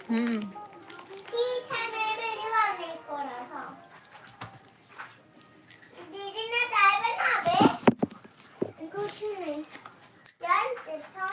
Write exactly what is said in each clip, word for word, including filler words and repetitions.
हम्म। ठीक है, मैं मेरी बात नहीं पढ़ा था। दीदी ने चाय बनावे। कुछ नहीं। यार, देखो।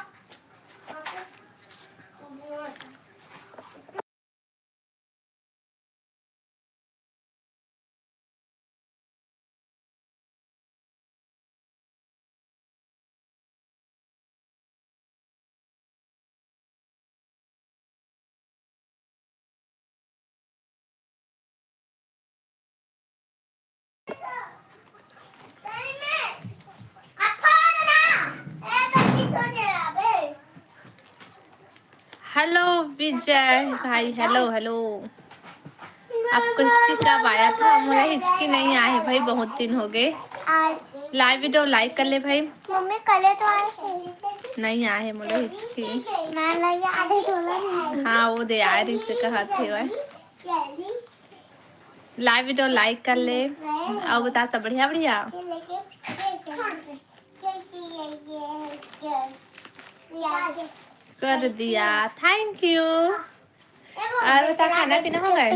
हेलो विजय भाई, हेलो, हेलो। आपको हिचकी कब आया था? मोला हिचकी नहीं आए भाई, बहुत दिन हो गए। आज लाइव वीडियो लाइक कर ले भाई। मम्मी कले तो आए थे। नहीं आए मोला हिचकी। मैं नहीं आ रही, बोला नहीं। हाँ, वो दे आए रही से कहा थे वह। लाइव वीडियो लाइक कर ले। और बता सब बढ़िया, बढ़िया। कर दिया, थैंक यू। और बता, खाना पीना हो गए?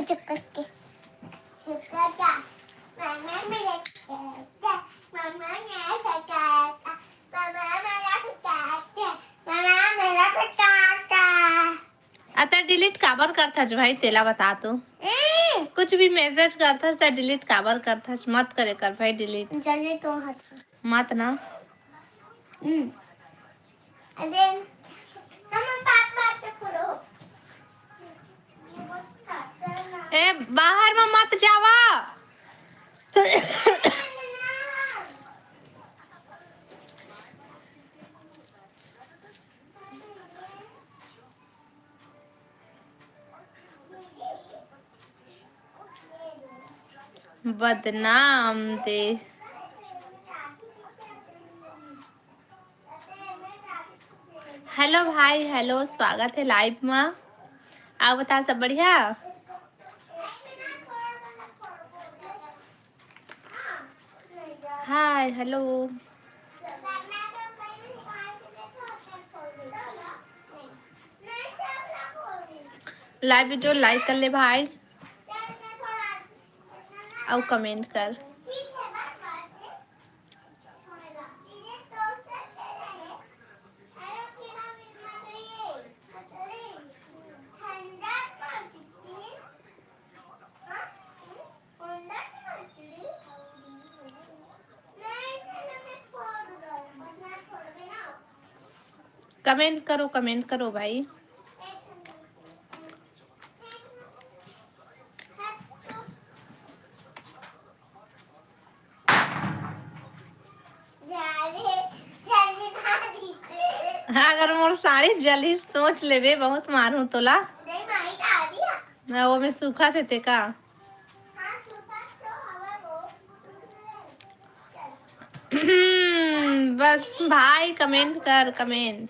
अतः डिलीट काबर करथस भाई, तेला बता तो। कुछ भी मैसेज करथस त डिलीट काबर करथस? मत करे कर भाई डिलीट। जल्दी तो हट। मत ना। हम्म। अरे, हम बात बात पे करो। ए, बाहर में मत जावा। बदनाम दे। हेलो भाई, हेलो, स्वागत है लाइव में। आप बता, सब बढ़िया? हाय, हेलो। लाइव वीडियो लाइक कर ले भाई, और कमेंट कर। कमेंट करो, कमेंट करो भाई। अगर मोर साड़ी जली, सोच लेबे, बहुत मारू तोला। ना, वो में सूखा थे, ते का? बस भाई, कमेंट कर, कमेंट।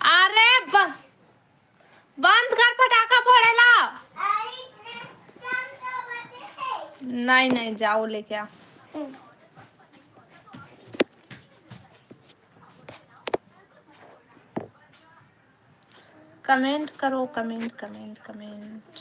अरे ब-, बंद कर फटाका फोड़ेला। नहीं, नहीं, जाओ लेके आ। कमेंट करो, कमेंट, कमेंट, कमेंट।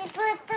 Put